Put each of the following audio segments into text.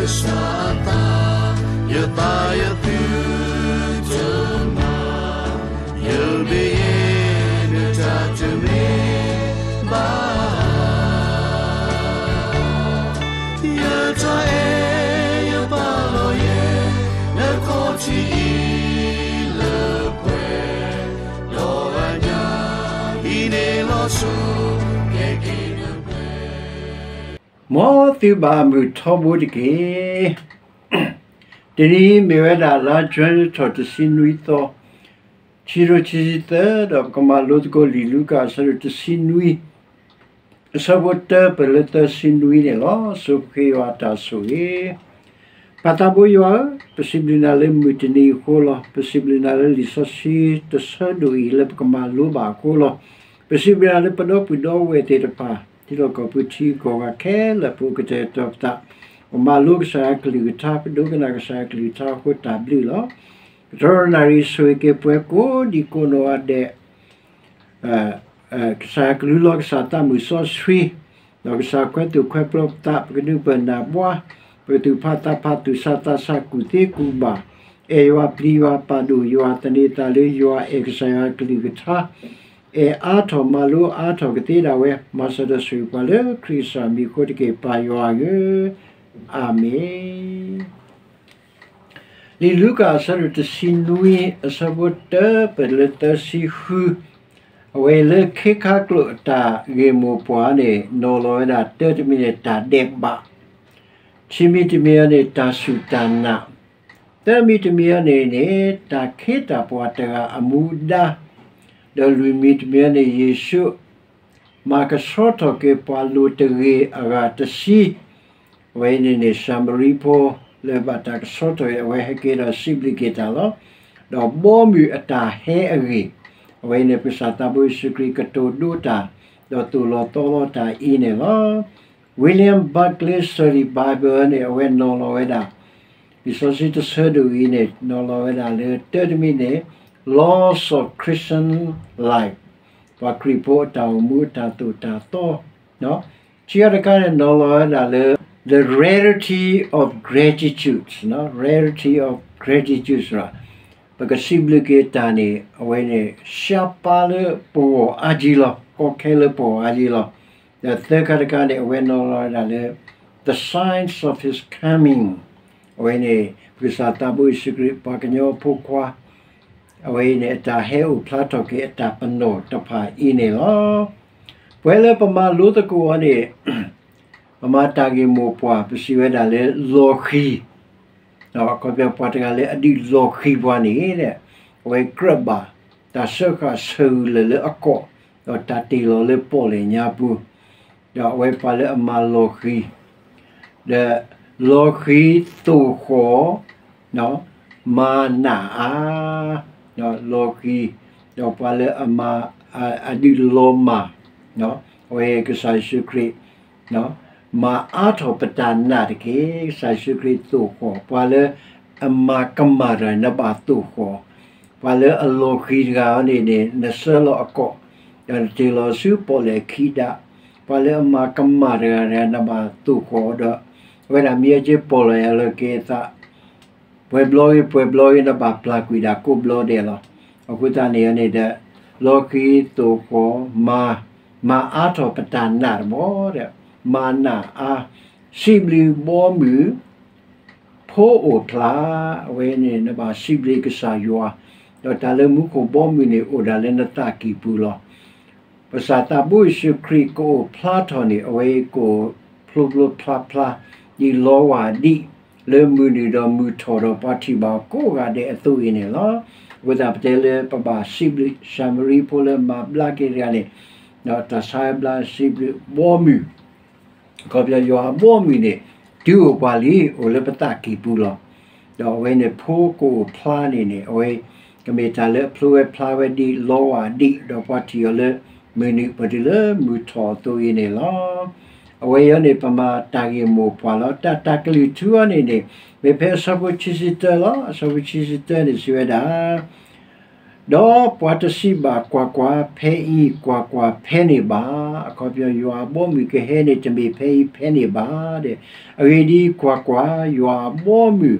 ကစၢ်အသး, ယသးယသုတမၤ, ယဘၣ်ယဲဒၣ်တၢ်တမ့ၢ်ဘၣ် ယတၢ်အဲၣ်ယပာ်လီၤယဲ နခီၣ်ထံးအံၤလၢပှဲၤ, ဒီးအညၣ်အံၤန့ၣ်လီၤစိၤကဲက့ၤနပှဲၤ မ်သုဘၣ်မုာ်ထီဘိတက့ၢ်. တနံၤအံၤမ့ၢ်ဝဲဒၣ်လါ January တဆံနွံသီ, ခံကထိခံဆံသၢ, ဒီးပကမၤလိသကိးလံာ်လူၤကၣ်အဆၢဒိၣ်တဆံနွံ, အဆၢဖိတၢပၢၢ်လၢသၢဆံနွံန့ၣ်လီၤ. ဆိပဃ့ယွၤအတၢ်ဆိၣ်ဂ့ၤ ပၢ်သးဘိယွၤဧၢ, ပစံးဘျုးနၤလၢမုၢ်တနံၤအဃိလီၤ. ပစံးဘျုးနၤလၢလံာ်စီဆှံတဆၢဒိၣ်အံၤလၢပကမၤလိဘၣ်အဃိလီၤ. ပစံးဘျုးနၤလၢပဒီပုၢ်ဒီဝဲၢ်သ့ၣ်တဖၣ် ထံလီၢ်ကီၢ်ပူၤထံဂုၤကီၢ်ဂၤခဲလၢာ် ပအိၣ်ကတဲာ်ကတီၤပသး, ပမၤလိကစၢ်ယွၤကလုၢ်ကထါ, ပဒိကနၣ်ကစၢ်ယွၤကလုၢ်ကထါအဃိတၢ်ဘျုးလီၤ. ကတြီနၣ်ရံၣ်ဆိၣ်ဂ့ၤက့ၤပှၤကိးဒံကိးနီၢ်ဂၤဒဲး ကစၢ်ယွၤကလူလီၤကစၢ်သးမုာ်စီဆှံ, ဒီးကစၢ်ခွဲးသူၣ်ခွဲးပျီပသး, ပကဒုးပၢၢ်နၢ်ဘှါ, ပကသူၣ်ဖးသးဖး, သူၣ်ဆါသးဆါ, ကူၣ်သ့ကူၣ်ဘၣ်, အဲၣ်ယွၤပျံၤယွၤပာ်ဒိၣ်ယွၤ, သန့ၤသးလၢယွၤ, အဲၣ်ကစၢ်ယွၤကလုၢ်ကထါ, အဲၣ်အါထီၣ်မၤလိအါထီၣ်ကသ့ဒၣ်ဝဲ, မၤစၢၤဒီးဆိၣ်ဂ့ၤပှၤလၢခရံာ်ကစၢ်မံၤအဃိတက့ၢ်, ပၢ်ယွၤဧၢ, အၤမ့ၣ်. လံာ်လူၤကၣ်အဆၢဒိၣ်တဆံနွံ အဆၢဖိတၢပၢၢ်လၢသၢဆံဃု, အဝဲအံၤလၢခ့ခါကျိာ်အတၢ်ဂ့ၢ်မိၢ်ပှၢ်န့ၣ် နီၤလီၤဝဲဒၣ်တၢတမံၤန့ၣ် တၢ်ဒဲးဘး, ခံမံၤတမံၤအံၤန့ၣ် တၢ်စူၢ်တၢ်နာ်, သၢမံၤတမံၤအံၤန့ၣ်န့ၣ် တၢ်ခ့တၢ်ပှၤတဂၤအမူဒါ, ဒီးလွံၢ်မံၤတမံၤအံၤန့ၣ် ယ့ၣ်ၡူး မၤကဆှီထီၣ်က့ၤပှၤလိၤတဂ့ၤအဂၤတဆံ, အဝဲန့ၣ်န့ၣ် ၡၤမရံဖိလၢဘၣ်တၢ်ကဆှီထီၣ်အံၤ အဝဲဟဲက့ၤဒီးစံးဘျုးက့ၤတၢ်လီၤ. ဒီးဘီမုၢ်အတၢ်ဟဲအဂ့ၢ်, အဝဲန့ၣ် ပကစၢ်သးဘိယ့ၣ်ၡူးခရံာ်ကတိၤဒိတၢ်, ဒီးသိၣ်လီၤသီလီၤတၢ်အံၤန့ၣ်လီၤ. William Barclay Study Bible န့ၣ် အဝဲနီၤလီၤဝဲဒၣ် လံာ်စီဆှံတဆၢဒိၣ်အံၤန့ၣ် နီၤလီၤဝဲဒၣ်လၢတၢတမံၤန့ၣ် Laws of Christian Life, ပှၤခရံာ်ဖိအတၢ်အိၣ်မူအတၢ်သိၣ်တၢ်သီ, ခံခါတခါန့ၣ် နီၤလီၤဝဲဒၣ်လၢ the rarity of gratitude, rarity of gratitude ပကစံးဘျုးက့ၤတၢ်န့ၣ် အဝဲန့ၣ် ဆှါပၢ်လၢပဂီၢ်အါကံလီၤ, ကီခဲလၢပဂီၢ်အါကံလီၤ. ဒီးသၢခါတခါန့ၣ် အဝဲနီၤလီၤဝဲဒၣ်လၢ the signs of his coming, အဝဲန့ၣ် ပကစၢ်သးဘိယ့ၣ်ၡူးခရံာ် ပှၤကညီဖိခွါ အဝဲအံၤန့ၣ် အတၢ်ဟဲအိၣ်ဖျါထီၣ်က့ၤအတၢ်ပနီၣ်တဖၣ်အံၤန့ၣ်လီၤ. ပဝဲလၢပမၤလိသကိးအီၤန့ၣ် ပမၤတၢ်ဂ့ၢ်မိၢ်ပှၢ် ပစံးဝဲဒၣ်လၢလီၤဃံၤ, အခီပညီပှၤတဂၤလၢအဒုးလီၤဃံၤပှၤန့ၣ် အဝဲကြၢးဘၣ်တၢ်စၢဃာ်ဆၢဂုာ်လၢာ်လၢအကီၢ်, ဒီးတၢ်တ့ၢ်လီၤလၢပီၣ်လဲၣ်ညါပူၤ, ဒီးအဝဲပှၤလၢအမၤလီၤဃံၤ, ဒီးလီၤဃံၤသိၣ်ဃီၣ် မၤနးအါ, လီၤဃံၤ, ဒီးပှၤလၢအမၤ, အဒုးလီၤမၢ်, အဝဲကစၢ်ယ့ၣ်ၡူးခရံာ် မၤအါထီၣ်ပတၢ်နာ်တက့ၢ်. ကစၢ်ယ့ၣ်ၡူးခရံာ်သိၣ်ဃီၣ်, ပှၤလၢအမၤကမၣ်တဂၤ နဘၣ်သိၣ်ဃီၣ်, ပှၤလၢအလီၤဃံၤတဂၤန့ၣ်န့ၣ် နဆှၢလီၤအကီၢ်, ဒီးနတ့ၢ်လီၤဆူပီၣ်လဲၣ်ခံဒး, ပှၤလၢအမၤကမၣ်တဂၤတဂၤ နဘၣ်သိၣ်ဃီၣ်ဒီး အဝဲဒၣ်မ့ၢ်အက့ပီၣ်လဲၣ်အလီၢ်က့ၤအသး ပှဲၤဘျီဂ့ၤ ပှဲၤဘျီဂ့ၤ နဘၣ်ပျၢ်ကွံာ်ဒၣ်ကိးဘျီဒဲးလီၤ. အဃိသတးန့ၣ်န့ၣ်ဒီး လီၤဃံၤသိၣ်ဃီၣ် မၤ, မၤအါထီၣ်ပတၢ်နာ်တဘျီဒီး မၤနးအါ, စံးဘျုးဘီမုၢ် ဖိအိၣ်ဖျါ, အဝဲန့ၣ်နဘၣ်စံးဘျုးကစၢ်ယွၤ, ဒီးတၢ်လၢမူခိၣ်ဘီမုၢ်န့ၣ် အိၣ်ဒၣ်လၢနသးကံၢ်ပူၤလီၤ. ပကစၢ်သးဘိယ့ၣ်ၡူးခရံာ်ကအိၣ်ဖျါထီၣ်န့ၣ် အဝဲကအိၣ်ဖျိဖျိဖျါဖျါ ဒ်လီဝၢ်ဒံး လၢမုၢ်နုာ်ဒီးမုၢ်ထီၣ်ဒီးပှၤထံၣ်ဘၣ်အီၤကိးဂၤဒဲးအသိးအံၤန့ၣ်လီၤ. အဃိသတးပတဲလၢပဘၣ်စံးဘျုး ၡၤမရံဖိလၢမၤဘျါက့ၤတဂၤန့ၣ် တၢ်ဆါဘျါစံးဘျုးဘီမုၢ် အခီပညီယွၤအဘီအမုၢ်န့ၣ် တုၤအိၣ်ပှၤလံ အိၣ်လၢပသးကံၢ်ပူၤလီၤ. ဒီးအဝဲန့ၣ်ဖိကအိၣ်ဖျါန့ၣ်န့ၣ် အဝဲကမ့ၢ်တၢ်လၢအဖျိဝဲဖျါဝဲဒ်လီဝၢ်ဒံး ဒီးပှၤထံၣ်အီၤလၢမုၢ်နုာ်ပှၤတုၤလၢမုၢ်ထီၣ်အသိးအံၤန့ၣ်လီၤ. အဝဲအံၤန့ၣ် ပမၤတၢ်ဂ့ၢ်မိၢ်ပှၢ်လီၤ. တၢ်တၢ်ကလုၢ်ထူအံၤန့ၣ်န့ၣ် မ့ၢ်ဖဲအဆၢဖိခံဆံတၢလီၤ. အဆၢဖိခံဆံတၢန့ၣ်စံးဝဲဒၣ် ဒီး ဒီးပှၤတစံးဘၣ် ကွၢ်ကွၢ်, ဖဲအံၤ, ကွၢ်ကွၢ်, ဖဲန့ၣ်ဘၣ်. အခီပညီ ယွၤအဘီအမုၢ်ကဟဲန့ၣ် တမ့ၢ်ဖဲအံၤဖဲန့ၣ်ဘၣ်ဒီး, အဂ့ၢ်ဒ်အံၤ, ကွၢ်ကွၢ်, ယွၤအဘီအမုၢ်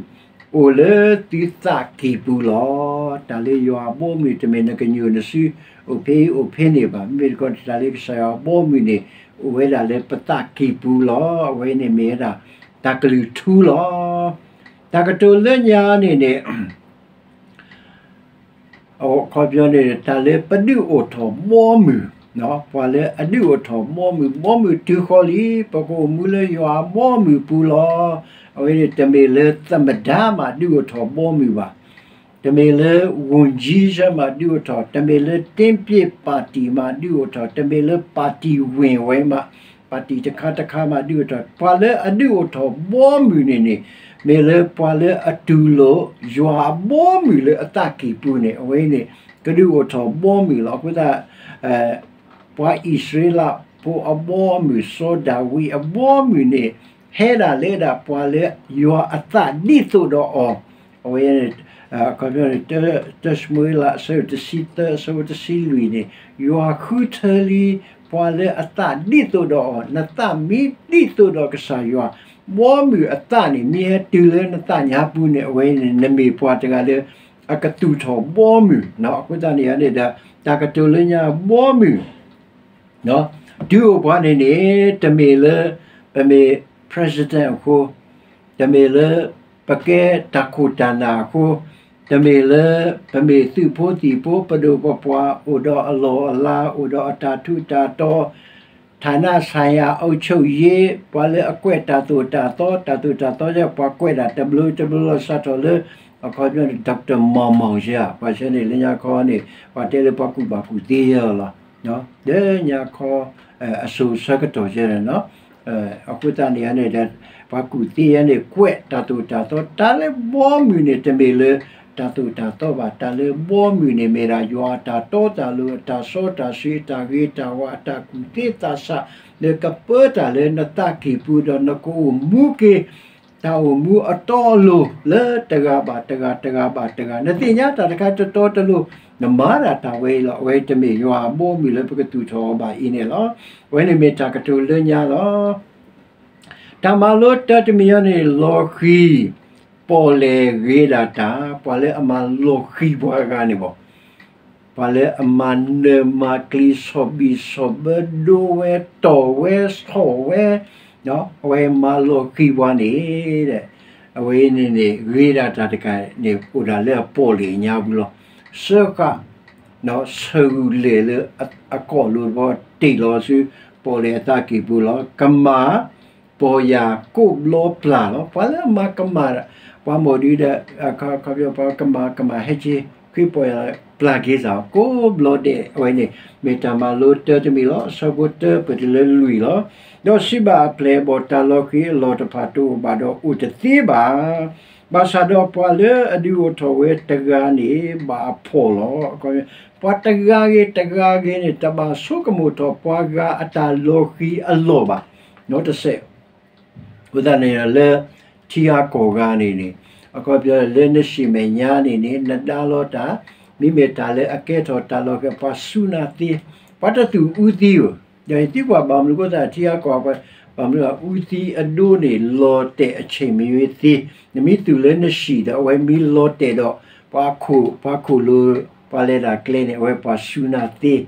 အိၣ်လၢသုသးကံၢ်ပူၤလီၤ. တၢ်လၢယွၤအဘီအမုၢ် တမ့ၢ်နကညိၣ်နစု အိၣ်ဖဲအံၤအိၣ်ဖဲန့ၣ်ဘၣ်. မ့မ့ၢ်တခီ တၢ်လၢကစၢ်ယွၤအဘီအမုၢ်န့ၣ် အိၣ်ဝဲဒၣ်လၢပသးကံၢ်ပူၤလီၤ. အဝဲန့ၣ်မ့ၢ်ဝဲဒၣ် တၢ်ကလုၢ်ထူလီၤ. တၢ်ကတိၤလၢညါန့ၣ်န့ၣ် အခီပညီန့ၣ် တၢ်လၢပဒုးအိၣ်ထီၣ်ဘီမုၢ်, ပှၤလၢအဒုးအိၣ်ထီၣ်ဘီမုၢ်, ဘီမုၢ်တုၤဃီလံ, ပကအိၣ်မူလၢယွၤအဘီမုၢ်ပူၤလီၤ. အဝဲန့ၣ် တမ့ၢ်လၢသမ္မတမးဒုးအိၣ်ထီၣ်ဘီမုၢ်ဘၣ်. တမ့ၢ်လၢ ဝန်ကြီးချုပ် မးဒုးအိၣ်ထီၣ်, တမ့ၢ်လၢ တင်းပြည့်ပါတီ မးဒုးအိၣ်ထီၣ်, တမ့ၢ်လၢ ပါတီဝင် ဝဲမး, ပါတီတခါတခါမးဒုးအိၣ်ထီၣ်, ပှၤလၢအဒုးအိၣ်ထီၣ်ဘီမုၢ်န့ၣ်န့ၣ် မ့ၢ်လၢပှၤလၢအတူၢ်လိာ်ယွၤအဘီမုၢ်လၢအသးကံၢ်ပူၤန့ၣ်, အဝဲန့ၣ် ကဒုးအိၣ်ထီၣ်ဘီမုၢ်လီၤ. အဃိသတး ပှၤအံၣ်စရ့လးဖိအဘီအမုၢ်, စီၤဒၤဝံးအဘီအမုၢ်န့ၣ် ဟဲဒၣ်လၢဒၣ်ပှၤလၢယွၤအသးဒ်သိးဒီးအီၤ, အဝဲ အခီပညီန့ၣ် တၢၡမူၤအ့လး အဆၢဒိၣ်တဆံသၢ အဆၢဖိတဆံလွံၢ်န့ၣ်, ယွၤဃုထၢလံ ပှၤလၢအသးဒ်သိးဒီးအီၤ, နသးမ့ၢ်ဒ်သိးဒီးကစၢ်ယွၤ, ဘီမုၢ်အသးန့ၣ် မ့ၢ်ဟဲတုၤလၢနသးညါပူၤန့ၣ်, အဝဲန့ၣ် နမ့ၢ်ပှၤတဂၤလၢ အကသူၣ်ထီၣ်ဘီမုၢ်, အဃိသတးန့ၣ်န့ၣ်ဒီး တၢ်ကတိၤလၢညါဘီမုၢ် တုၤအိၣ်ပှၤန့ၣ်န့ၣ် တမ့ၢ်လၢ ပမ့ၢ် president အဃိ, တမ့ၢ်လၢ ပကဲတၢ်ခိၣ်တၢ်နၢ်အဃိ, တမ့ၢ်လၢ ပမ့ၢ်သုးဖိသံၣ်ဖိ ပဒိၣ်ပပှၢ် အိၣ်ဒီးအလီၢ်အလၤ အိၣ်ဒီးအတၢ်ထူးတၢ်တီၤ, ဌာနဆိုင်ရာအုပ်ချုပ်ရေး ပှၤလၢအကွဲးတၢ်သိၣ်တၢ်သီ, တၢ်သိၣ်တၢ်သီယဲ ပှၤကွဲးတၢ်တဘျီတဘျီလီၤ စးထီၣ်လၢ အခီပညီန့ၣ် Doctor Mao Mao ယဲ ပှၤဆဲန့ၣ်လၢညါခီန့ၣ် ပှၤတဲလၢပှၤကူၣ်ဘၣ်ကူၣ်သ့ယဲလီၤ. လၢညါခီ အစိၤဆၢကတီၢ်ယဲန့ၣ် အဃိသတးန့ၣ်န့ၣ်ဒီး ပှၤကူၣ်သ့ယဲန့ၣ် ကွဲးတၢ်သိၣ်တၢ်သီ တၢ်လၢဘီမုၢ်န့ၣ် တမ့ၢ်လၢတၢ်သိၣ်တၢ်သီဘၣ်. တၢ်လၢဘီမုၢ်န့ၣ်မ့ၢ်ဒၣ် ယွၤအတၢ်တီတၢ်လိၤ အတၢ်စီတၢ်ဆှံ အတၢ်ဂ့ၤတၢ်ဝါ အတၢ်ကူၣ်သ့သးဆး လၢကပၢတၢ်လၢနသးကံၢ်ပူၤဒီး နကအိၣ်မူက့ၤ တၢ်အိၣ်မူအတီအလိၤ လၢတဂၤဘၣ်တဂၤ တဂၤဘၣ်တဂၤ နသ့ၣ်ညါတၢ်တခါတတီတလိၤ နမၤဒၣ်တၢ်ဝဲအံၤလီၤ. အဝဲတမ့ၢ်ယွၤအဘီမုၢ်လၢပကသူၣ်ထီၣ်အီၤဘၣ်အံၤန့ၣ်လီၤ. အဝဲန့ၣ်မ့ၢ်တၢ်ကတိၤလၢညါလီၤ. တၢ်မၤလိတၢတမံၤအံၤန့ၣ် လီၤဃံၤ ပီၣ်လဲၣ်ဂ့ၤဒၣ်တၢ် ပှၤလၢအမၤလီၤဃံၤပှၤဂၤန့ၣ်ဘၣ် ပှၤလၢအမၤနၢၤမၤကျံၤ ဆီၣ်ဘံၣ်ဆီၣ်ဘၢဒိဝဲတီၢ်ဝဲဆီၣ်ဝဲ အဝဲမၤလီၤဃံၤပှၤန့ၣ် အဝဲန့ၣ်န့ၣ် ဂ့ၤဒၣ်တၢ်တခါန့ၣ် အိၣ်ဒၣ်လၢအပီၣ်လဲၣ်ညါပူၤလီၤ. စၢဃာ် ဆၢဂုာ်လဲၢ်လၢအကိာ်လိၤဘီတ့ၢ်လီၤဆူ ပီၣ်လဲၣ်အသးကံၢ်ပူၤလီၤ. ကမၣ် ပီၢ်ယၢ်ကိးဘျီပျၢ်လီၤ. ပှၤလၢအမၤကမၣ် ပှၤမိၢ်ဒုဒီး ခီပညီ ပှၤကမၣ်ကမၣ်ဟဲက့ၤ ဃ့ပီၢ်ယၢ်ပျၢ်က့ၤသး ကိးဘျီဒဲး အဝဲန့ၣ် မ့ၢ်တၢ်မၤလိတၢတမံၤလီၤ. အဆၢဖိတၢပၢၢ်တုၤလၢလွံၢ်လီၤ. ဒီးစံးဘၣ်အပျဲၢ်အဘီၣ် တၢ်လီၤဃံၤအလီၢ်တဖၣ်တအိၣ်ဘၣ်ဒီးအိၣ်တသ့ဘၣ်. ဘၣ်ဆၣ်ဒီးပှၤလၢအဒုးအိၣ်ထီၣ်ဝဲတဂၤန့ၣ် ဘၣ်အဖှီၣ်လီၤ. ပှၤတဂၤဂ့ၤတဂၤဂ့ၤန့ၣ် တဘၣ်ဆိကမိၣ်ထီၣ်ပှၤဂၤအတၢ်လီၤဃံၤအလီၢ်ဘၣ် နီတစဲး. အဃိသတးန့ၣ်လၢ ထံဂၤကီၢ်ဂၤန့ၣ်န့ၣ် အခီပညီလၢနစံးမဲာ်ညါန့ၣ်န့ၣ် နဒါလီၤတၢ် မ့မ့ၢ်တၢ်လၢအကဲထီၣ်တၢ်လီၤဃံၤ ပှၤစူးနၢ်သ့ ပှၤတသူၣ်အူသံဧိၤ, ဒီးယသံကွၢ်ဘၣ်မနုၤအဃိသတး ထံဂၤကီၢ်ဂၤ ဘၣ်မနုၤအူသံအဒိန့ၣ် လီၤတဲာ်အဆ့ၣ်မံၤဝဲသ့, နမ့ၢ်သူၣ်လၢနစံၣ်ဒီး အဝဲမ့ၢ်လီၤတဲာ်ဒီး ပှၤခိၣ် ပှၤခိၣ်လိၤ ပှၤလဲၤတၢ်ကျဲန့ၣ် အဝဲပှၤစူးနၢ်သ့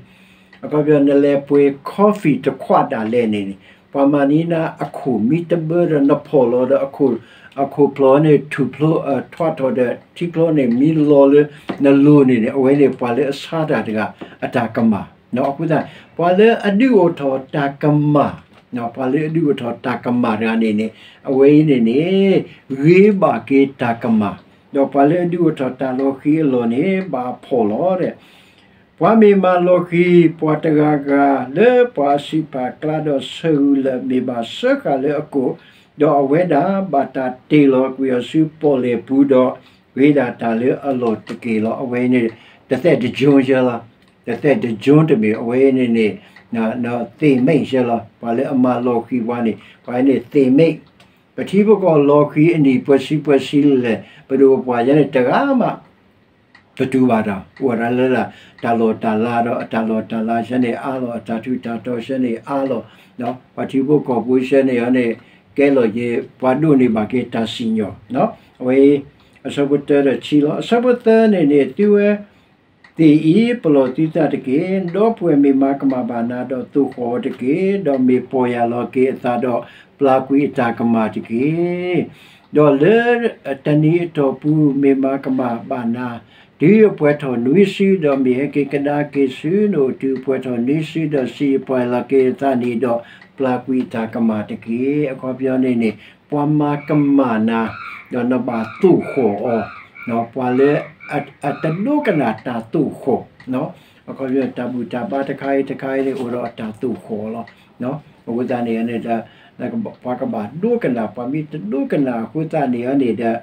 အခီပညီ နလဲၤပှ့ၤ coffee တခွးဒၣ်လဲာ်န့ၣ်န့ၣ် ပှၤမၤန့ၢ်နၤအခိၣ်မ့ၢ်တဘၢဒီး နဖီၣ်လီၤဒီး အခိၣ် အခိၣ်ဖျီၣ်န့ၣ် ထူၣ်ဖျိ ထွးထီၣ်ဒီး ထံချီန့ၣ် မ့ၢ်လီၤလၢနလိၤန့ၣ်န့ၣ် အဝဲန့ၣ် ပှၤလၢအဆါတၢ်တဂၤ အတၢ်ကမၣ်. အဃိသတး ပှၤလၢအဒုးအိၣ်ထီၣ်တၢ်ကမၣ် ပှၤလၢအဒုးအိၣ်ထီၣ်တၢ်ကမၣ်တဂၤန့ၣ်န့ၣ် အဝဲအံၤန့ၣ်န့ၣ် ဂ့ၤဘၣ်က့ၤတၢ်ကမၣ်, ဒီးပှၤလၢအဒုးအိၣ်ထီၣ်တၢ်လီၤဃံၤအလီၢ်န့ၣ် ဘၣ်အဖှီၣ်လီၤ. ပှၤမ့ၢ်မၤလီၤဃံၤပှၤတဂၤဂၤ လၢပှၤအဆံးပှၤကျါဒီး ဆၢဂုာ်လၢာ်မ့ၢ်ဘၣ်စၢဃာ်လၢအကိာ်, ဒီးအဝဲဒၣ်ဘၣ်တၢ်တ့ၢ်လီၤကွံာ်အီၤဆူပီၣ်လဲၣ်ပူၤဒီး ဂ့ၤဒၣ်တၢ်လၢအလီၢ်တက့ၢ်လီၤ. အဝဲန့ၣ် တသ့ၣ်တကၠိယဲလီၤ. တသ့ၣ်တကၠိတမ့ၢ် အဝဲန့ၣ်န့ၣ် သ့ၣ်မ့ၣ်ယဲလီၤ. ပှၤလၢအမၤလီၤဃံၤပှၤန့ၣ် ပှၤန့ၣ်သ့ၣ်မ့ၣ်, ပထံပကီၢ်လီၤဃံၤအနံၣ်ပှဲၤဆံပှဲၤဆံလဲၣ် ပဒိၣ်ပပှၢ်ယဲန့ၣ် တဂၤမး တတူၢ်ဘၣ်တၢ် အိၣ်ဝဲဒၣ်လၢ တၢ်လီၢ်တၢ်လၤဒီး အတၢ်လီၢ်တၢ်လၤဆၢန့ၣ်အါလီၤ, အတၢ်ထူးတၢ်တီၤဆၢန့ၣ်အါလီၤ, ပှၤထံဖိကီၢ်ဖိဆၢန့ၣ်အီၤန့ၣ် ကဲလီၤက့ၤ ပှၤဒိးန့ၢ်ဘၣ်က့ၤတၢ်စံၣ်ညီၣ်, အဝဲ အဆၢဖိတၢဒီးခံလီၤ. အဆၢဖိသၢန့ၣ်န့ၣ် သုဝဲသ့ၣ်အံၤ ပလီၢ်သုသးတက့ၢ်. ဒီပုၢ်ဝဲၢ်မ့ၢ်မၤကမၣ်ဘၣ်နၤဒီး သိၣ်ဃီၣ်အီၤတက့ၢ်. ဒီးမ့ၢ်ပီၢ်ယၢ်လီၤက့ၤအသးဒီး ပျၢ်ကွံာ်အတၢ်ကမၣ်တက့ၢ်. ဒီးလၢတနံၤအတီၢ်ပူၤ မ့ၢ်မၤကမၣ်ဘၣ်နၤ တုၤအပှဲၤထီၣ်နွံစု, ဒီးမ့ၢ်ဟဲက့ၤကဒါက့ၤဆူနအိၣ် တုၤအပှဲၤထီၣ်နွံစု, ဒီးစံးပီၢ်ယၢ်လီၤက့ၤအသးန့ၣ်ဒီး ပျၢ်ကွံာ်အတၢ်ကမၣ်တက့ၢ်. အခီပညီန့ၣ်န့ၣ် ပှၤမၤကမၣ်နၤ ဒီးနဘၣ်သိၣ်ဃီၣ်အီၤ, ပှၤလၢအတဒိကနၣ်တၢ်သိၣ်ဃီၣ်, အခီပညီ တၢ်ဘူၣ်တၢ်ဘါတခါအံၤတခါအံၤန့ၣ် အိၣ်ဒီးအတၢ်သိၣ်ဃီၣ်လီၤ. အဃိသတးန့ၣ်န့ၣ်ဒီး ပှၤကဘၣ်ဒိကနၣ်, ပှၤမ့ၢ်တဒိကနၣ်အဃိသတးန့ၣ်န့ၣ်ဒီး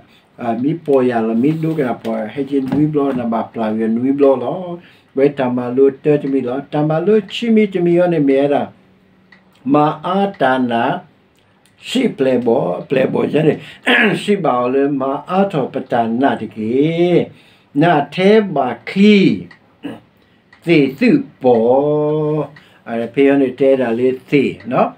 မ့ၢ်ပီၢ်ယၢ်လီၤ မ့ၢ်ဒိကနၣ် ပှၤဟဲက့ၤနွံဘျီ နဘၣ်ပျၢ်ကွံာ်နွံဘျီလီၤ. ဝဲတၢ်မၤလိတၢတမံၤလီၤ. တၢ်မၤလိခံမံၤတမံၤအံၤန့ၣ်မ့ၢ်ဝဲဒၣ် မၤအါတၢ်နာ် စံးပျဲၢ်ဘီၣ်, ပျဲၢ်ဘီၣ်ယဲန့ၣ် စံးဘၣ်အီၤလၢ မၤအါထီၣ်ပတၢ်နာ်တက့ၢ်. နာ်ထဲဘၣ်ချံ သ့ၣ်သုးပီၢ်, ဖဲအံၤန့ၣ်တဲဒၣ်လၢသ့ၣ်,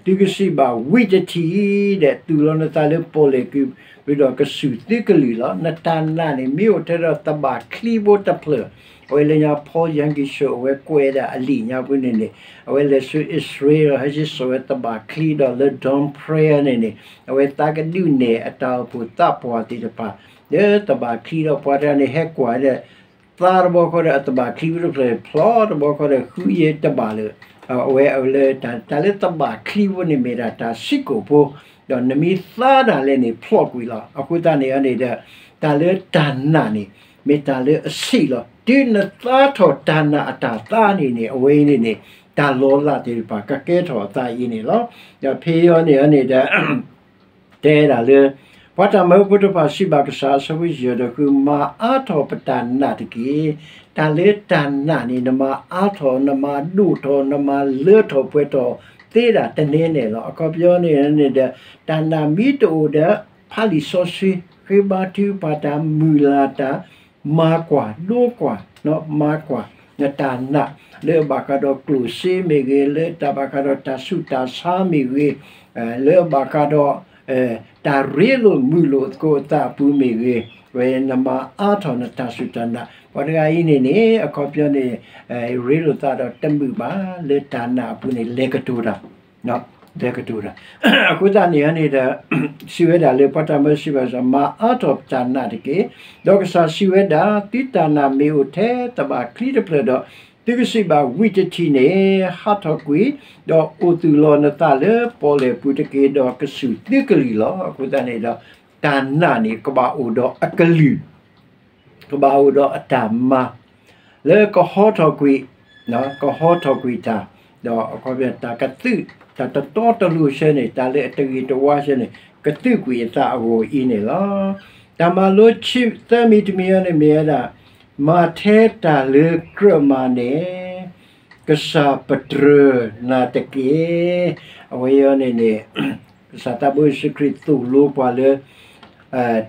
သုကစံးဘၣ်ဝံတထံၣ်ဒီး သူၣ်လီၤနသးလၢပီၣ်လဲၣ်ကုၢ် ဒီးကစူၢ်သုကလုၢ်လီၤ. နတၢ်နာ်န့ၣ်မ့ၢ်အိၣ်ထဲဒီးသဘၣ်ချံဖိတဖျၢၣ်, အဝဲလၢညါ Paul Yonggi Cho အဝဲကွဲးဒၣ်အလံာ်ညါပူၤန့ၣ်န့ၣ် အဝဲလဲၤဆူအံၣ်စရ့လး ဟဲက့ၤစိာ်ဝဲသဘၣ်ချံဒီးလၢ Don Prayer န့ၣ်န့ၣ် အဝဲသးကဒုးနဲၣ်အတၢ်အိၣ်ဖှိၣ်သးပှၢ်သ့ၣ်တဖၣ် လၢသဘၣ်ချံဒီးပှၤတဂၤန့ၣ် ဟဲကွၢ်ဒီး သါတဘျီဃီဒီးအသဘၣ်ချံဖိတဖျၢၣ် ဖျီတဘျီဃီဒီး ဃုယဲၢ်တဘၣ်လၢ အဝဲအလၢ တၢ်လၢသဘၣ်ချံဖိန့ၣ်မ့ၢ်ဒၣ်တၢ်စံးကိာ်ဖိ, ဒီးနမ့ၢ်သါဒၣ်လဲာ်န့ၣ် ဖျီကွံာ်လီၤ. အဃိသတးန့ၣ်န့ၣ်ဒီး တၢ်လၢတၢ်နာ်န့ၣ် မ့ၢ်တၢ်လၢအဆံးလီၤ. တုၤနသါထီၣ်တၢ်နာ်အတၢ်သါန့ၣ်န့ၣ် အဝဲအံၤန့ၣ်န့ၣ် တၢ်လီၤလးသ့ၣ်တဖၣ်ကကဲထီၣ်အသးအံၤန့ၣ်လီၤ. ဒီးဖဲအံၤန့ၣ်န့ၣ်ဒီး တဲဒၣ်လၢ ပှၤတၢ်မၢဖိတဖၣ်စံးဘၣ်ကစၢ် အဆၢဖိယဲၢ်ဒီးဃု မၤအါထီၣ်ပတၢ်နာ်တက့ၢ်. တၢ်လၢတၢ်နာ်န့ၣ် နမၤအါထီၣ် နမၤဒိၣ်ထီၣ် နမၤလၢထီၣ်ပှဲၤထီၣ်သ့ဒၣ်တန့ၢ်န့ၣ်လီၤ. အခီပညီန့ၣ်န့ၣ်ဒီး တၢ်နာ်မ့ၢ်တအိၣ်ဒီး ဖးလံာ်စီဆှံ ဃ့ဘါထုကဖၣ်တၢ် မုၢ်လၢ်တၢ် မၤကွၢ်ဒိကွၢ် မၤကွၢ် နတၢ်နာ် လၢအဘၣ်ဃးဒီးကျိၣ်စ့မ့ၢ်ဂ့ၤ, လၢတၢ်ဘၣ်ဃးဒီးတၢ်ဆူးတၢ်ဆါမ့ၢ်ဂ့ၤ, လၢအဘၣ်ဃးဒီး တၢ်ရ့လိာ်မုာ်လိာ်သကိးအသးအပူၤမ့ၢ်ဂ့ၤ, ဝဲနမၤအါထီၣ်နတၢ်စူၢ်တၢ်နာ်. ပှၤတဂၤအံၤန့ၣ်န့ၣ် အခီပညီန့ၣ် ရ့လိာ်သးဒီးတမုာ်ဘၣ် လၢတၢ်နာ်အပူၤန့ၣ် လဲၤကတိၤတၢ် လဲၤကတိၤတၢ်. အဃိသတးန့ၣ်န့ၣ်ဒီး စံးဝဲဒၣ်လၢ ပှၤတၢ်မၢစံးဘၣ်ကစၢ် မၤအါထီၣ်ပတၢ်နာ်တက့ၢ်. ဒီးကစၢ်စံးဝဲဒၣ်, သုတၢ်နာ်မ့ၢ်အိၣ်ထဲသဘၣ်ချံတဖျၢၣ်ဒီး သုကစံးဘၣ်ဝံတထံၣ်န့ၣ် ဟးထီၣ်ကွံာ်, ဒီးအိၣ်သူၣ်လီၤနသးလၢပီၣ်လဲၣ်ပူၤတက့ၢ်, ဒီးကစူၢ်သုကလုၢ်လီၤ. အဃိသတးန့ၣ်ဒီး တၢ်နာ်န့ၣ် ကဘၣ်အိၣ်ဒီးအကလုၢ် ကဘၣ်အိၣ်ဒီးအတၢ်မၤ လၢကဟီထီၣ်ကွံာ်, ကဟီထီၣ်ကွံာ်တၢ်, ဒီးအခီပညီတၢ်ကသုး, တၢ်တတီတလိၤဆၢန့ၣ်, တၢ်လၢအတဂ့ၤတဝါဆၢန့ၣ် ကသုးကွံာ်အသးအဂီၢ်အံၤန့ၣ်လီၤ. တၢ်မၤလိသၢမံၤတမံၤအံၤန့ၣ် မ့ၢ်ဝဲဒၣ် မၤထဲတၢ်လၢကြၢးမၤန့ၣ် ကစၢ်ပတြၢၤနၤတက့ၢ်. အဝဲအံၤန့ၣ်န့ၣ် ကစၢ်သးဘိယ့ၣ်ၡူးခရံာ်သိၣ်လိပှၤလၢ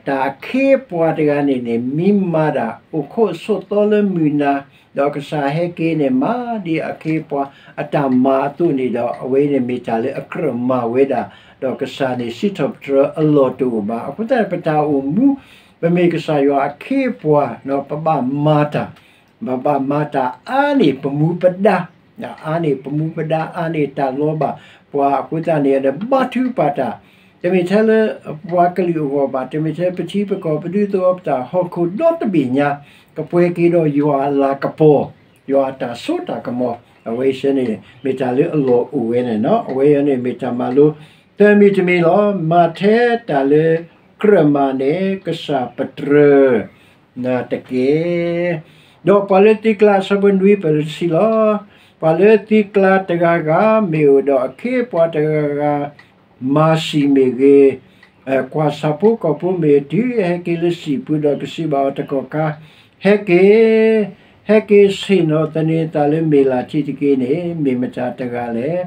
တၢ်အခ့အပှၤတဂၤန့ၣ်န့ၣ် မ့ၢ်မၤဒၣ်အိၣ်ခိးဆိးသီလၢမုၢ်နၤ, ဒီးကစၢ်ဟဲက့ၤန့ၣ် မၤဒ်အခ့အပှၤအတၢ်မၤအသိးန့ၣ်ဒီး အဝဲန့ၣ်မ့ၢ်တၢ်လၢအကြၢးမၤဝဲဒၣ်, ဒီးကစၢ်န့ၣ်စံးထီၣ်ပတြၢၤအလီၢ်တအိၣ်ဘၣ်. အဃိသတး ပတၢ်အိၣ်မူ ပမ့ၢ်ကစၢ်ယွၤအခ့အပှၤ, ပဘၣ်မၤတၢ် ပဘၣ်မၤတၢ်အါန့ၢ်ပမူပဒါ, အါန့ၢ်ပမူပဒါ အါန့ၢ်တၢ်လီၤဘၣ်ပှၤ. အဃိသတးန့ၣ်ဒီး ဘါထုကဖၣ်တၢ်, တမ့ၢ်ထဲလၢပှၤကလုာ်အဂီၢ်ဘၣ်, တမ့ၢ်ထဲပထံပကီၢ် ပဒူသဝီပတၢ် ဟီၣ်ခိၣ်ဒီတဘ့ၣ်ညါ ကပှဲၤက့ၤဒီးယွၤအလၤကပီၤ, ယွၤအတၢ်စိတၢ်ကမီၤ. အဝဲဆၢန့ၣ် မ့ၢ်တၢ်လၢအလီၢ်အိၣ်ဝဲန့ၣ်လီၤ. အဝဲအံၤန့ၣ် မ့ၢ်တၢ်မၤလိသၢမံၤတမံၤလီၤ. မၤထဲတၢ်လၢကြၢးမၤန့ၣ် ကစၢ်ပတြၢၤ နၤတက့ၢ်. ဒီးပှၤလၢသုကျါ အဆၢဖိနွံ ပတဆံလီၤ. ပှၤလၢသုကျါတဂၤဂၤ မ့ၢ်အိၣ်ဒီးအခ့အပှၤတဂၤဂၤ မၤစံာ်မ့ၢ်ဂ့ၤ, ကွၢ်ဆၣ်ဖိကီၢ်ဖိမ့ၢ်တုၤဟဲက့ၤလၢစံာ်ပူၤဒီး ကစံးဘၣ်အီၤတကီၢ်ခါ, ဟဲက့ၤ, ဟဲက့ၤဆ့ၣ်နီၤသန့ၤသးလၢမ့ၢ်လၢ်ထံတက့ၢ်န့ၣ် မ့ၢ်မတၤတဂၤလဲၣ်.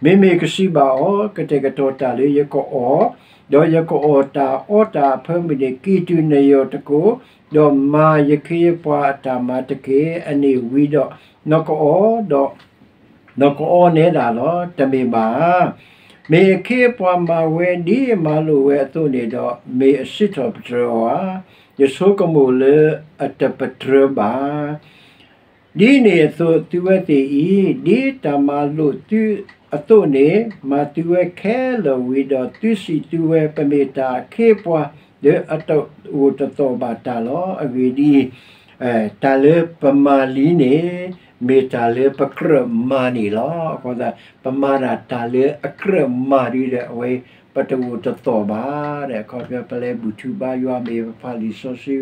မ့မ့ၢ်ကစံးဘၣ်အီၤ, ကတဲာ်ကတီၤတၢ်လၢယကအီၣ်, ဒီးယကအီၣ်တၢ်အီတၢ်အဖၢမုၢ်န့ၣ် ကံၢ်တူာ်နယီၢ်တကိး, ဒီးမၤယခ့ယပှၤအတၢ်မၤတက့ၢ်. အန့ၣ်ဝံၤဒီး နကအီၣ်ဒီး နကအီနဲဒၣ်လီၤ. တမ့ၢ်ဘၣ်ဧါ. မ့ၢ်အခ့အပှၤမၤဝဲဒ်အမၤလိာ်ဝဲအသိးန့ၣ်ဒီး, မ့ၢ်အစံးထီၣ်ပတြၢၤအီၤဧါ. ယဆိကမိၣ်လၢအတပတြၢၤဘၣ်. ဒ်န့ၣ်အသိးသုဝဲသ့ၣ်အံၤ, ဒ်တၢ်မၤလိာ်သုအသိးန့ၣ်, မၤသုဝဲခဲလၢာ်ဝံၤဒီး, သုစံးသုဝဲ, ပမ့ၢ်တၢ်အခ့အပှၤလၢအတအိၣ်တသီၣ်ဘၣ်တၢ်လီၤ. အဂ့ၢ်ဒ်အံၤ, တၢ်လၢပမၤလံန့ၣ်, မ့ၢ်တၢ်လၢပကြၢးမၤန့ၣ်လီၤ. အဃိသတး ပမၤဒၣ်တၢ်လၢအကြၢးမၤဒ်ဒီး အဝဲပတအိၣ်တသီၣ်ဘၣ်. အခီပညီပလဲၤဘူၣ်ထီၣ်ဘါယွၤ မ့ၢ်ပဖးလံာ်စီ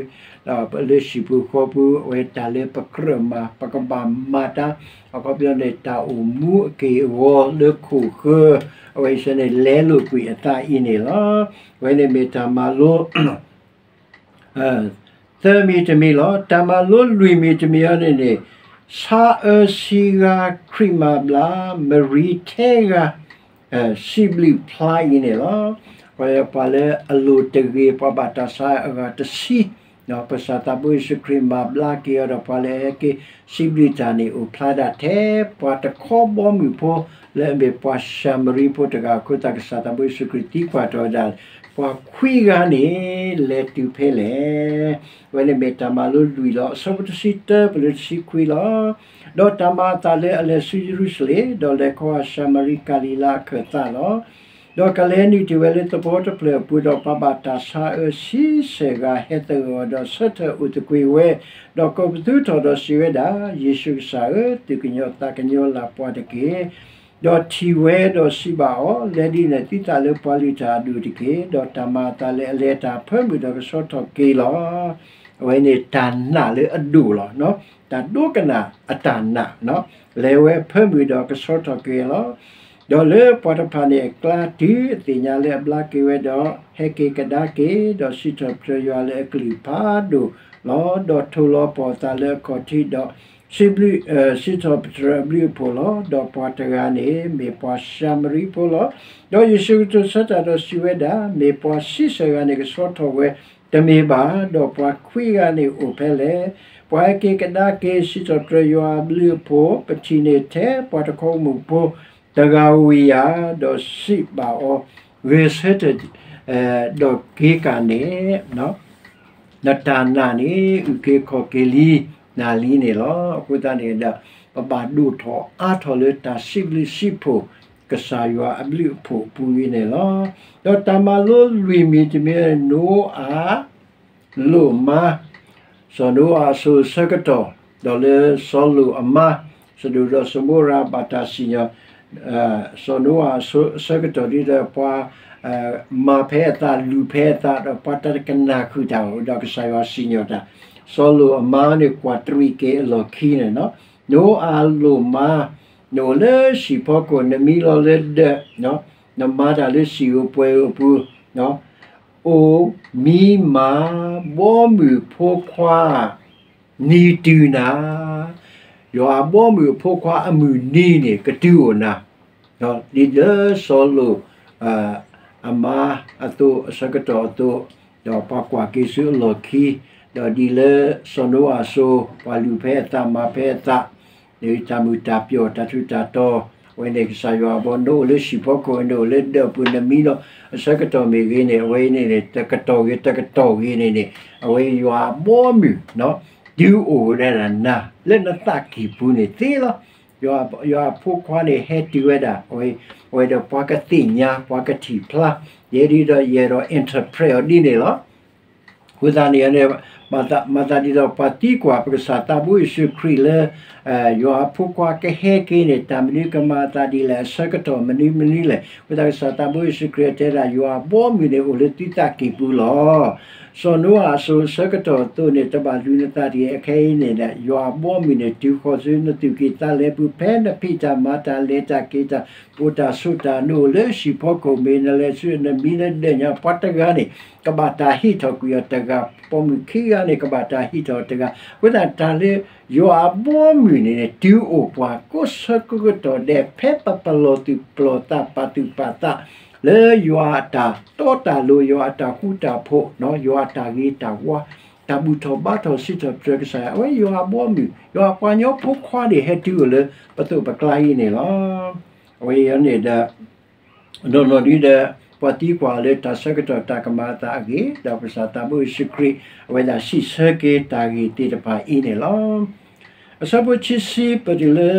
ဆှံ လၢဟံၣ်ပူၤဃီပူၤ, အဝဲတၢ်လၢပကြၢးမၤ ပကဘၣ်မၤတၢ်, အခီပညီန့ၣ် တၢ်အိၣ်မူအက့ၢ်အဂီၤလၢခိၣ်ဃၢၤ, အဝဲအံၤန့ၣ် လဲလိာ်ကွံာ်အသးအံၤန့ၣ်လီၤ. အဝဲန့ၣ်မ့ၢ်တၢ်မၤလိ သၢမံၤတမံၤလီၤ. တၢ်မၤလိလွံၢ်မံၤတမံၤအံၤန့ၣ်န့ၣ်, ဆါအၢဆံဂၤ ခရံာ်မၤဘျါ, မရံထဲဂၤ စံးဘျုးဖျါအံၤန့ၣ်လီၤ. ပှၤလၢအလိၣ်တဂ့ၤ ပှၤဘၣ်တၢ်ဆါအဂၤတဆံ, ပကစၢ်သးဘိယ့ၣ်ၡူးခရံာ်မၤဘျါက့ၤအီၤဒီး ပှၤလၢအဟဲက့ၤစံးဘျုးတၢ်န့ၣ် အိၣ်ဖျါဒၣ်ထဲပှၤတခီဘီမုၢ်ဖိ လၢအမ့ၢ်ပှၤၡၤမရံဖိတဂၤအဃိသတး ကစၢ်သးဘိယ့ၣ်ၡူးခရံာ်သံကွၢ်ထီၣ်ဝဲဒၣ်, ပှၤခွံဂၤန့ၣ် လဲၤတုၤဖဲလဲၣ်. အဝဲန့ၣ်မ့ၢ်တၢ်မၤလိလွံၢ်လီၤ. အဆၢဖိတဆံတၢ ပလၢတဆံခွံလီၤ. ဒီးတၢ်မၤအသးလၢအလဲၤဆူယရူၤၡလ့ၣ်, ဒီးလဲၤခီဂာ်ၡၤမရံကၤလံၤလါအခၢၣ်သးလီၤ. ဒီးကလဲၤနုာ်တ့ၢ်ဝဲလၢသဝီတဖျၢၣ်အပူၤ, ဒီးပှၤဘၣ်တၢ်ဆါအၢဆံဆဲၣ်ဂၤ ဟဲသဂၢၢ်အီၤဒီးဆၢထၢၣ်အိၣ်သကွ့ၤဝဲ, ဒီးကိးပသူထီၣ်ဒီးစံးဝဲဒၣ်, ယ့ၣ်ၡူးကစၢ်ဧၢ, သူၣ်ကညီၤသးကညီၤလၢ်ပှၤတက့ၢ်. ဒီးထံၣ်ဝဲဒီးစံးဘၣ်အီၤ, လဲၤဒ်န့ၣ်သုသးလၢပှၤလုၢ်တၢ်အဒိၣ်တက့ၢ်. ဒီးတၢ်မၤအသးလၢအလဲၤတၢ်အဖၢမုၢ်ဒီးကဆှီထီၣ်က့ၤလီၤ. အဝဲန့ၣ်တၢ်နာ်လၢအဒိၣ်လီၤ. တၢ်ဒိကနၣ်အတၢ်နာ်, လဲၤဝဲအဖၢမုၢ်ဒီးကဆှီထီၣ်က့ၤလီၤ. ဒီးလၢပှၤတဖၣ်န့ၣ်အကျါတုၤအသ့ၣ်ညါလၢအဘျါက့ၤဝဲဒီး, ဟဲက့ၤကဒါက့ၤ, ဒီးစံးထီၣ်ပတြၢၤယွၤလၢအကလုၢ်ဖးဒိၣ်လီၤ. ဒီးထိၣ်လီၤပှီၢ်အသးလၢအခီၣ်ထံးဒီး စံးဘျုး, စံးထီၣ်ပတြၢၤအဘျုးအဖှိၣ်လီၤ. ဒီးပှၤတဂၤန့ၣ် မ့ၢ်ပှၤၡၤမရံဖိလီၤ. ဒီးယ့ၣ်ၡူးကတိၤဆၢတၢ်ဒီးစံးဝဲဒၣ်, မ့ၢ်ပှၤဆံဆဲၣ်ဂၤန့ၣ်ကဆှီထီၣ်ဝဲတမ့ၢ်ဘၣ်, ဒီးပှၤခွံဂၤန့ၣ်အိၣ်ဖဲလဲၣ်. ပှၤဟဲက့ၤကဒါက့ၤ စံးထီၣ်ပတြၢၤယွၤအဘျုးအဖှိၣ်, ပထံၣ်န့ၢ်ထဲပှၤတခီဘီမုၢ်ဖိတဂၤဝံၤဧါ, ဒီးစံးဘၣ်အီၤ, ဂဲၤဆၢထၢၣ် ဒီးက့ၤကၤန့ၣ် နတၢ်နာ်န့ၣ် အုၣ်က့ၤခီၣ်က့ၤလံနၤလံန့ၣ်လီၤ. အဃိသတးန့ၣ်ဒီး ပဘၣ်ဒိၣ်ထီၣ်အါထီၣ်လၢတၢ်စံးဘျုးစံးဖှိၣ် ကစၢ်ယွၤအဘျုးအဖှိၣ်အပူၤအံၤန့ၣ်လီၤ. ဒီးတၢ်မၤလိလွံၢ်မံၤတမံၤ နိအၤ လိၣ်မါ, စီၤနိအၤအစိၤအဆၢကတီၢ်, ဒီးလၢစီၤလိာ်အမါ, စဒိၣ်ဒီးစမိရၤဘၣ်တၢ်စံၣ်ညီၣ် စီၤနိအၤအစိၤအဆၢကတီၢ်ဒ်ဒီးပှၤ မၤဖဲအသး လူၤဖဲအသး ဒီးပှၤတကနၣ်ဃုာ်တၢ်အိၣ်ဒီးကစၢ်ယွၤစံၣ်ညီၣ်တၢ်, စီၤလိာ်အမါန့ၣ်ကွၢ်တရံးက့ၤအလီၢ်ခံန့ၣ်, နိအၤလိၣ်မါ, နအိၣ်လၢဟံၣ်ဖီခိၣ် နမံလီၤလၢဒၢး, နမၤတၢ်လၢစံာ်ဧိၤပှဲၤဧိၤအပူၤ, အိၣ်မံမၤ ဘီမုၢ်ဖိခွါ နံၤတုၤနၤ, ယွၤအဘီမုၢ်အဖိခွါအမုၢ်နံၤန့ၣ် ကတုၤအိၣ်နၤ, ဒ်လၢစီၤလိာ် အမါအသိးအဆၢကတီၢ်အသိး, ဒီးပှၤကွၢ်က့ၤဆူအလီၢ်ခံ, ဒီးဒ်လၢစီၤနိအၤအစိၤ ပှၤလူၤဖဲအသးမၤဖဲအသး, တၢ်မုာ်တၢ်ပျီၣ်တၢ်ထူးတၢ်တီၤ, အဝဲန့ၣ်ကစၢ်ယွၤအဘီ နအိၣ်လၢဟံၣ်ဖီခိၣ် နအိၣ်လၢဒၢးပူၤ နမံလီၤအဆၢကတီၢ်မ့ၢ်ဂ့ၤန့ၣ် အဝဲအံၤန့ၣ်န့ၣ် တကတီၢ်ဂ့ၤတကတီၢ်ဂ့ၤန့ၣ်န့ၣ် အဝဲယွၤအဘီအမုၢ် တုၤအိၣ်ဝဲဒၣ်နၤ လၢနသးကံၢ်ပူၤန့ၣ်သ့လီၤ. ယွၤအဖိခွါန့ၣ်ဟဲတုၤဝဲဒၣ် အဝဲဒီးပှၤကသ့ၣ်ညါ ပှၤကထံၣ်ဖျါ, ယဲဒ်ဒီးယအဲၣ်ဒိး interpret အီၤဒ်န့ၣ်လီၤ. အဃိသတးန့ၣ်န့ၣ် မၤသးဒ်သိးပှၤသံကွၢ်ပကစၢ်သးဘိယ့ၣ်ၡူးခရံာ်လၢ ယွၤအဖိခွါကဟဲက့ၤန့ၣ် တၢ်မနုၤကမၤအသးဒ်လဲၣ် အဆၢကတီၢ်မနုၤမနုၤလဲၣ်. အဃိသတးကစၢ်သးဘိယ့ၣ်ၡူးခရံာ်တဲဒၣ် ယွၤအဘီအမုၢ်န့ၣ်အိၣ်လၢသုသးကံၢ်ပူၤလီၤ. စီၤနိအၤအစိၤအဆၢကတီၢ်အသိးန့ၣ် တဘၣ်လူၤနသးတဂ့ၤ. အခဲအံၤန့ၣ် ယွၤအဘီအမုၢ်န့ၣ် တုၤဃီၤဆူနသူၣ်ကံၢ်သးလဲပူၤ ဖဲနဖံးတၢ်မၤတၢ်လဲၤတၢ်က့ၤတၢ် အိၣ်တၢ်ဆိးတၢ် နအိၣ်လၢဟံၣ်ဖီခိၣ်မ့ၢ် နလဲၤဆူနမံလၢဒၢးညါ ပှၤတဂၤန့ၣ် ကဘၣ်တၢ်ဟ့ၣ်ထီၣ်ကွံာ်အီၤတဂၤ ပိာ်မုၣ်ခံဂၤ တၢ်န့ၣ်ကဘၣ်တၢ်ဟံးထီၣ်တဂၤ, အဃိသတးတၢ်လၢယွၤအဘီအမုၢ်န့ၣ်န့ၣ် တုၤအိၣ်ပှၤကိးဆၢကတီၢ်ဒဲး ဖဲပပလီၢ်သူၣ်ပလီၢ်သး ပာ်သူၣ်ပာ်သး လၢယွၤအတၢ်တီတၢ်လိၤ ယွၤအတၢ်ဃူတၢ်ဖိး ယွၤအတၢ်ဂ့ၤတၢ်ဝါ တၢ်ဘူၣ်ထီၣ်ဘါထီၣ်စံးထီၣ်ပတြၢၤကစၢ်ယွၤ အဝဲယွၤအဘီအမုၢ် ယွၤအပှၤကညီဖိခွါန့ၣ် ဟဲတုၤအိၣ်လၢပသိးပကျါအံၤန့ၣ်လီၤ. အဝဲအံၤန့ၣ်ဒီး နီၢ်နီၢ်ဒ်ဒီး ပှၤသံကွၢ်အီၤလၢတၢ်ဆၢကတီၢ်တၢ်ကမၤအသးအဂ့ၢ် ဒီးပကစၢ်သးဘိယ့ၣ်ၡူးခရံာ် အဝဲဒၣ်စံးဆၢက့ၤတၢ်ဂ့ၢ်သ့ၣ်တဖၣ်အံၤန့ၣ်လီၤ. အဆၢဖိခံဆံပတုၤလၢ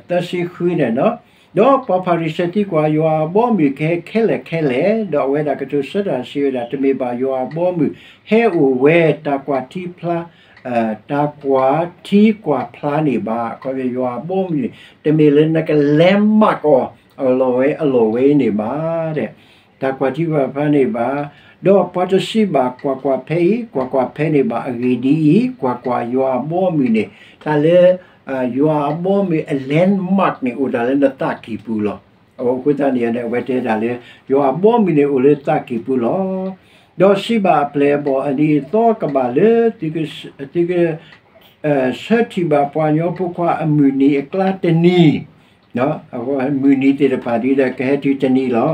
သၢဆံဃုန့ၣ်လီၤ. ဒီးပှၤဖၤရံၤၡဲသံကွၢ် ယွၤအဘီအမုၢ်ကဟဲခဲလၢာ်ခဲလၢာ်, ဒီးအဝဲဒၣ်ကတိၤဆၢတၢ်စံးဝဲဒၣ် တမ့ၢ်ဘၣ် ယွၤအဘီအမုၢ်ဟဲအိၣ်ဝဲ တၢ်ကွၢ်ထံဖျါ တၢ်ကွၢ်ထံကွၢ်ဖျါန့ၣ်ဘၣ်. အခီပညီယွၤအဘီအမုၢ်န့ၣ် တမ့ၢ်လၢနက landmark အီၤ အလီၢ်ဝဲအလီၢ်ဝဲအံၤန့ၣ်ဘၣ် တၢ်ကွၢ်ထံကွၢ်ဖျါန့ၣ်ဘၣ်. ဒီးပှၤတစံးဘၣ် ကွၢ်ကွၢ်ဖဲအံၤ ကွၢ်ကွၢ်ဖဲန့ၣ်ဘၣ်. အဂ့ၢ်ဒ်အံၤ, ကွၢ်ကွၢ်, ယွၤအဘီအမုၢ်န့ၣ် တၢ်လၢ ယွၤအဘီအမုၢ်အ landmark န့ၣ် အိၣ်ဒၣ်လၢနသးကံၢ်ပူၤလီၤ. အဃိသတးန့ၣ် အဝဲတဲဒၣ်လၢ ယွၤအဘီအမုၢ်န့ၣ်အိၣ်လၢသးကံၢ်ပူၤလီၤ. ဒီးစံးဘၣ်အပျဲၢ်အဘီၣ် အနံၤအသီကဘၣ်လၢ သုက ဆၢထံၣ်ဘၣ်ပှၤကညီဖိခွါအမုၢ်နံၤအကျါတနံၤ, မုၢ်နံၤသ့ၣ်တဖၣ်ဒ်ဒီးကဟဲတုၤတနံၤလီၤ.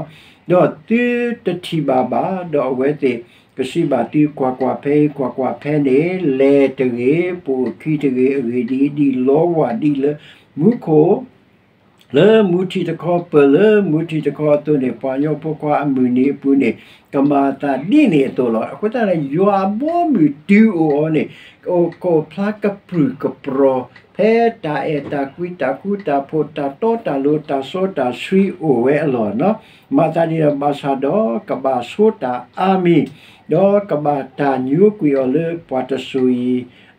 ဒီးသုတထံၣ်ဘၣ်ဘၣ်, ဒီးအဝဲသ့ၣ်ကစံးဘၣ်သု ကွၢ်ကွၢ်ဖဲအံၤ ကွၢ်ကွၢ်ဖဲန့ၣ် လဲၤတဂ့ၤ, ပိာ်အခံတဂ့ၤ. အဂ့ၢ်ဒ်အံၤ, ဒ်လီဝၢ်ဒ်လၢမူခိၣ် လၢမူထံတခီ ပၢၢ်လၢမူထံတခီအသိးန့ၣ် ပှၤကညီဖိခွါအမုၢ်နံၤအပူၤန့ၣ် ကမၤအသးဒ်န့ၣ်အသိးလီၤ. အဃိသတးန့ၣ် ယွၤအဘီအမုၢ်တုၤအိၣ်အီၤန့ၣ် ကအိၣ်ဖျါကပြုၢ်ကပြီၤ ဖဲတၢ်အဲၣ်တၢ်ကွံ တၢ်ဃူတၢ်ဖိး တၢ်တီတၢ်လိၤ တၢ်စီတၢ်ဆှံအိၣ်ဝဲအလီၢ်လီၤ. မၤသးဒ်န့ၣ်ဘၣ်ဆၣ်ဒီး ကဘၣ်ဆိတၢ်အါမံၤ, ဒီးကဘၣ်တၢ်ညိကွံာ်အီၤလၢပှၤတစိၤ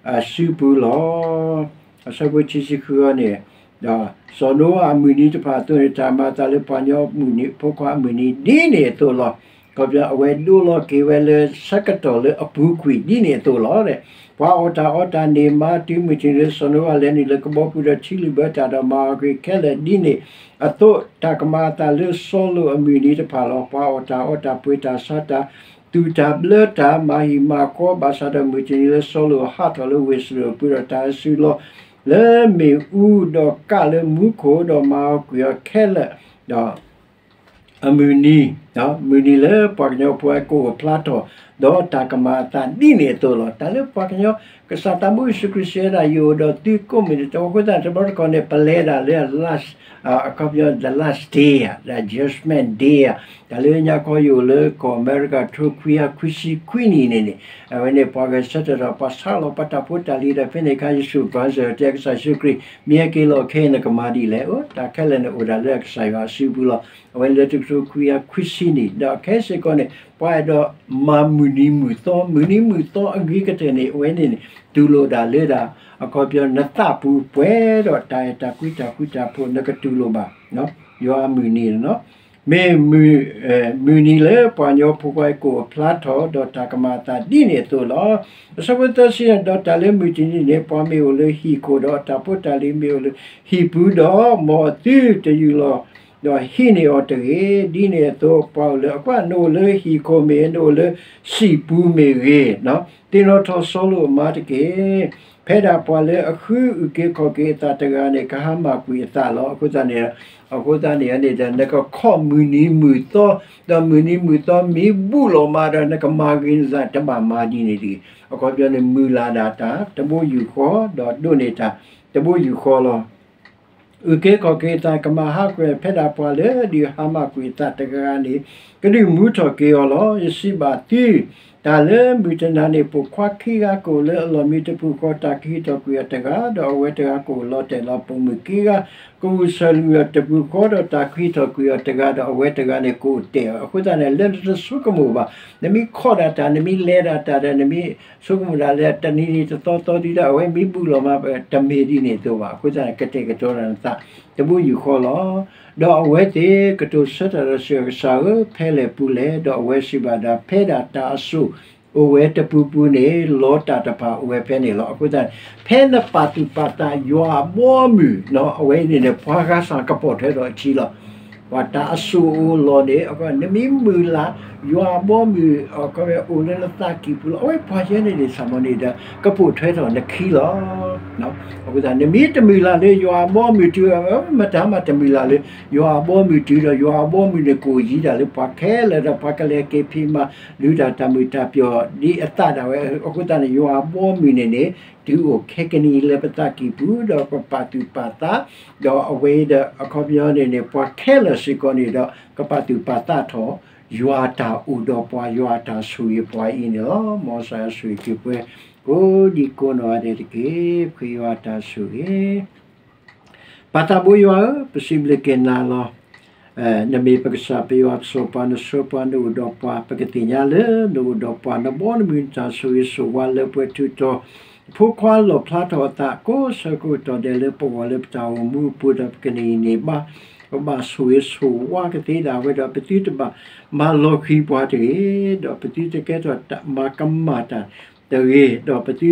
အံၤအစုပူၤလီၤ. အဆၢဖိခံဆံဃုအံၤန့ၣ် ဒီးစီၤနိအၤအမုၢ်နံၤတဖၣ်အသိးန့ၣ် တၢ်မၤအသးလၢပှၤကညီဖိခွါအမုၢ်နံၤဖိခွါအမုၢ်နံၤဒ်န့ၣ်အသိးလီၤ. အခီပညီ အဝဲဒိးလီၤက့ၤဝဲလၢဆၢကတီၢ်လၢအပူၤကွံာ်ဒ်န့ၣ်အသိးလီၤ. ပှၤအီၣ်တၢ်အီတၢ်န့ၢ်မါ တုၤမုၢ်တနံၤလၢစီၤနိအၤလဲၤနုာ်လၢကဘီပူၤဒီး ထံလုၢ်ဘၢတၢ်ဒီးမၤအီၣ်ကွံာ်ခဲလၢာ်ဒ်န့ၣ်အသိး တၢ်ကမၤအသးလၢစီၤလိာ်အမုၢ်နံၤတဖၣ်လီၤ. ပှၤအီၣ်တၢ်အီတၢ် ပှ့ၤတၢ်ဆါတၢ် သူၣ်တၢ်ဘျၢတၢ် မၤဟံၣ်မၤဃီ ဘၣ်ဆၣ်ဒီးမုၢ်တနံၤလၢစီၤလိာ်ဟးထီၣ်လၢဝ့ၢ်စရ့လးအပူၤဒီး တၢ်ဟဲစုလီၤလၢမ့ၣ်အူဒီးကးလၢမူခိၣ် ဒီးမၤအီၣ်ကွံာ်အီၤခဲလၢာ်, ဒီးအမုၢ်နံၤ, မုၢ်နံၤလၢပှၤကညီဖိကအိၣ်ဖျါထီၣ် ဒီးတၢ်ကမၤအသးဒ်န့ၣ်အသိးလီၤ. တၢ်လၢပှၤကညီ ကစၢ်သးဘိယ့ၣ်ၡူးခရံာ်စံးဝဲဒၣ် ယအိၣ်ဒီးသုကိးမုၢ်နံၤဒဲး အဃိသတး တဘျီတခီၣ်န့ၣ် ပလဲၤဒၣ်လၢ အခီပညီ the last day ဧါ, the judgment day ဧါ, တၢ်လၢညါခီယအိၣ်လၢကီၢ်အမဲရကၤ ထိခွံကယၤခွံဆံခွံနံၣ်န့ၣ်န့ၣ် အဝဲန့ၣ် ပှၤဂဲၤဆၢထၢၣ်ဒီး ပှၤဆါလီၤပှၤတၢ်ဖိတၢ်လံၤဒီး ဖဲန့ၣ်အခါ ယ့ၣ်ၡူးဘြၣ်စၢၤတဲကစၢ်ယ့ၣ်ၡူးခရံာ် မ့ၢ်ဟဲက့ၤလီၤခဲအံၤ နကမၤဒ်လဲၣ်. အိ တၢ်ခဲလၢာ်န့ၣ်အိၣ်ဒၣ်လၢကစၢ်ယွၤအစုပူၤလီၤ. အဝဲန့ၣ်လၢတကထိခွံကယၤခွံဆံနံၣ် ဒီးခဲစ့ၢ်ကီးန့ၣ် ပှၤအဲၣ်ဒိးမၤမုၢ်နံၤမုၢ်သီ မုၢ်နံၤမုၢ်သီအဂ့ၤကတၢၢ်န့ၣ် အဝဲန့ၣ်န့ၣ် တူၢ်လိာ်ဒၣ်လၢဒၣ် အခီပညီနသးပူၤ ပှဲၤဒီးတၢ်အဲၣ်တၢ်ကွံ တၢ်ဃူတၢ်ဖိး နကတူၢ်လိာ်ဘၣ် ယွၤအမုၢ်နံၤန့ၣ်လီၤ. မ့ၢ်မုၢ်နံၤလၢပှၤကညီဖိခွါအံၤကအိၣ်ဖျါထီၣ် ဒီးတၢ်ကမၤအသးဒ်န့ၣ်အသိးလီၤ. အဆၢဖိသၢဆံန့ၣ် ဒီးတၢ်လၢမုၢ်တနံၤန့ၣ် ပှၤမ့ၢ်အိၣ်လၢဟံၣ်ခိၣ် ဒီးအတၢ်ဖိတၢ်လံၤမ့ၢ်အိၣ်လၢဟံၣ်ပူၤဒီး မ်သုတယူၢ်လီၤ ဒီးဟံးန့ၢ်အီၤတဂ့ၤ. ဒ်န့ၣ်အသိး ပှၤအိၣ်လၢ အကွၢ် နအိၣ်လၢဟံၣ်ခိၣ်မ့ၢ်ဂ့ၤ နအိၣ်လၢစံာ်ပူၤမ့ၢ်ဂ့ၤ သ့ၣ်နီၣ်ထီၣ်စီၤလိာ်အမါတက့ၢ်. ဖဲဒၣ်ပှၤလၢအဃုအုၣ်က့ၤခီၣ်က့ၤအသးတဂၤန့ၣ် ကဟါမၢ်ကွံာ်အသးလီၤ. အဃိသတးန့ၣ်, အဃိသတးန့ၣ်န့ၣ်ဒီး နကခီၣ်မုၢ်နံၤမုၢ်သီ, ဒီးမုၢ်နံၤမုၢ်သီမ့ၢ်ဘူးလီၤမးဒီး နကမၤဂ့ၤနသး တဘၣ်မၤဒ်န့ၣ်တဂ့ၤ. အခီပညီန့ၣ် မုၢ်လၢ်ဒၣ်တၢ်တဘိယူၢ်ဃီ, ဒီးဒိးန့ၢ်တၢ်တဘိယူၢ်ဃီလီၤ. အုၣ်က့ၤခီၣ်က့ၤအသး ကမၤဟးကွံာ် ဖဲဒၣ်ပှၤလၢအဒုးဟါမၢ်ကွံာ်အသးတဂၤန့ၣ် ကဒုးမူထီၣ်က့ၤအီၤလီၤ. ယစံးဘၣ်သု, တၢ်လၢမုၢ်တနၤန့ၣ် ပိာ်ခွါခံဂၤကအိၣ်လၢအလီၢ်မံတပူၤဃီ, တၢ်ကဟံးထီၣ်ကွံာ်အီၤတဂၤ, ဒီးအဝဲတဂၤကအိၣ်လီၤတဲာ်လီၤ. ပိာ်မုၣ်ခံဂၤကဂုာ်ဆၢလွံၢ်အီၤတပူၤဃီ, ဒီးတၢ်ကဟံးထီၣ်ကွံာ်အီၤတဂၤ, ဒီးအဝဲတဂၤန့ၣ်ကအိၣ်တဲာ်အီၤ. အဃိသတးန့ၣ် လၢနတဆိကမိၣ်ဘၣ်, နမ့ၢ်ခီၣ်ဒၣ်တၢ်, နမ့ၢ်လဲၤဒၣ်တၢ်ဒီး နမ့ၢ်ဆိကမိၣ်ဒၣ်လၢတနံၤနံၤတသီသီဒ်ဒီး အဝဲမ့ၢ်ဘူးလီၤမး တမ့ၢ်ဒ်န့ၣ်အသိးဘၣ်. အဃိသတးန့ၣ် ကတဲာ်ကတီၤဒၣ်နသးတဘိယူၢ်ဃီလီၤ. ဒီးအဝဲသ့ၣ်ကတိၤဆၢတၢ်ဒီးစံး, ကစၢ်ဧၢ, ဖဲလဲၣ်ပူၤလဲၣ်. ဒီးအဝဲစံးဘၣ်ဒၣ်, ဖဲဒၣ်တၢ်အစိၣ်အိၣ်ဝဲတပူၤပူၤန့ၣ် လီၤတၢ်တဖၣ်အိၣ်ဝဲဖဲန့ၣ်လီၤ. အဃိသတးန့ၣ် ဖဲနပာ်သူၣ်ပာ်သးယွၤအဘီအမုၢ်, အဝဲအံၤန့ၣ်န့ၣ် ပှၤဂၤစ့ၢ်ကီးကပိာ်ထွဲဒီးအထံလီၤ. ပှၤတၢ်အစိၣ်အိၣ်လီၢ်န့ၣ် နမ့ၢ်မုၢ်လၢ် ယွၤအဘီအမုၢ် အိၣ်လၢနသးကံၢ်ပူၤလီၤ. အဝဲပှၤယဲန့ၣ်န့ၣ် ဆၣ်မီၤန့ၣ်ဒီး ကပိာ်ထွဲထီၣ်နခံလီၤ. အဃိသတး နမ့ၢ်တမုၢ်လၢ်လၢယွၤအဘီအမုၢ်တုၤ မတၤမးတမုၢ်လၢ်လၢ ယွၤအဘီအမုၢ်တုၤဒီး ယွၤအဘီအမုၢ်န့ၣ်ကအိၣ်ယံၤဒၣ်လၢပှၤခဲလၢာ်ဒီး ပှၤကလဲၤက့ၤဖံးမၤ လုၢ်တၢ်တၢ်မုာ်တၢ်ပျီၣ်ဒ်အသးဒၣ်ဝဲ. အဃိသတးန့ၣ် ယွၤအဘီအမုၢ်န့ၣ်န့ၣ် တုၤအိၣ်ခဲကနံၣ်အံၤလၢပသးကံၢ်ပူၤ ဒီးပပာ်သူၣ်ပာ်သး, ဒီးအဝဲဒီးအခီပညီန့ၣ်န့ၣ် ပှၤခဲလၢာ်စ့ၢ်ကီးန့ၣ်ဒီး ကပာ်သူၣ်ပာ်သးထီၣ် ယွၤအတၢ်အိၣ်ဒီးပှၤ ယွၤအတၢ်ဆိၣ်ဂ့ၤပှၤအံၤန့ၣ်လီၤ. မ်ကစၢ်ယွၤဆိၣ်ဂ့ၤက့ၤပှၤ ကိးဒံကိးနီၢ်ဂၤဒဲးတက့ၢ်. ဖှံယွၤအတၢ်ဆိၣ်ဂ့ၤ ပၢ်သးဘိယွၤဧၢ, ပစံးဘျုးက့ၤနၤလီၤ. နမ့ၢ်ပကစၢ် ပယွၤပစီၤပၤ နဆှၢပှၤ နအိၣ်ဒီးပှၤ, ပကသ့ၣ်ညါလၢနအိၣ်ဒီးပှၤ, နဘီနမုၢ် နတၢ်ဆိၣ်ဂ့ၤဆိၣ်ဝါ လၢပှဲၤထူးထီၣ်, ဖိခွါလီၣ်ဖျါထီၣ်အသး ကိးဆၢကိးတီၢ်ဒဲး လၢပဂီၢ်လၢပတၢ်အိၣ်မူအပူၤဒီး ပကန့ၢ်အံၤန့ၣ်ဘၣ် ပဘၣ်ဆိၣ်ဂ့ၤဆိၣ်ဝါကသ့ဒၣ်ဝဲဒီး ပသုတဘၣ်မၤလီၤဃံၤပှၤတဂ့ၤ, ဒီးပသုတကဲထီၣ်မၤကမၣ်တၢ်တဂ့ၤ, ဒီးပသု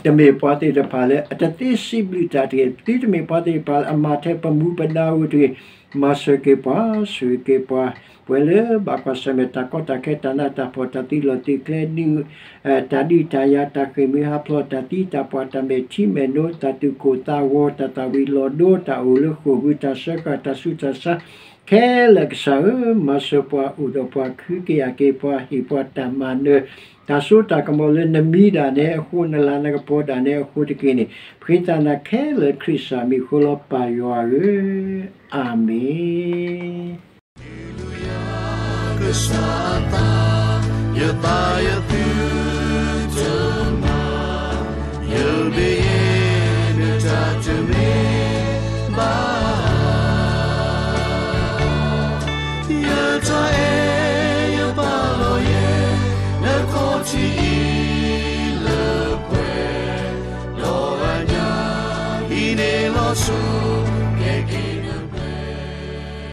တမ့ၢ်ပှၤသ့ၣ်တဖၣ်လၢအတသ့စံးဘျုးတၢ်တဂ့ၤ, ပသုတမ့ၢ်ပှၤသ့ၣ်တဖၣ်လၢအမၤထဲပမူပဒါဧိၤတဂ့ၤ, မၤစၢၤက့ၤပှၤ, ဆိၣ်ဂ့ၤက့ၤပှၤ, ပဝဲလၢဘၣ်ကွၢ်ဆၢၣ်မဲာ်တၢ်ကီတၢ်ခဲ တၢ်နးတၢ်ဖှီၣ် တၢ်သံလီၤသံကျဲ တၢ်ဒုးတၢ်ယၤ တၢ်ဃ့ၢ်မှံဟးဖျိး တၢ်သံတၢ်ပှၢ် တၢ်မဲာ်ထံမဲာ်နိ တၢ်သူၣ်ကိၢ်သးဂီၤ တၢ်သၣ်ဝံၤလီၤဒိ တၢ်အိၣ်လၢဃိာ်ပူၤ တၢ်စၢဃာ် တၢ်ဆူးတၢ်ဆါ ခဲလၢာ်ကစၢ်ဧၢ, မၤစၢၤပှၤ အိၣ်ဒီးပှၤ ဃုကယာ်က့ၤပှၤ ဟ့ၣ်ပှၤတၢ်မၤနၢၤ တၢ်စိတၢ်ကမီၤလၢနမံဒၣ်နဲအဃိ နလၤနကပီၤဒၣ်နဲအဃိတက့ၢ်န့ၣ် ပဃ့သးနၤခဲလၢာ်ခရံာ်စၢ်မံၤအဃိလီၤ ပၢ်ယွၤဧၢ, အၤမ့ၣ်. ကစၢ်အသး ယသးယသုတမၤ ယမ့ၢ်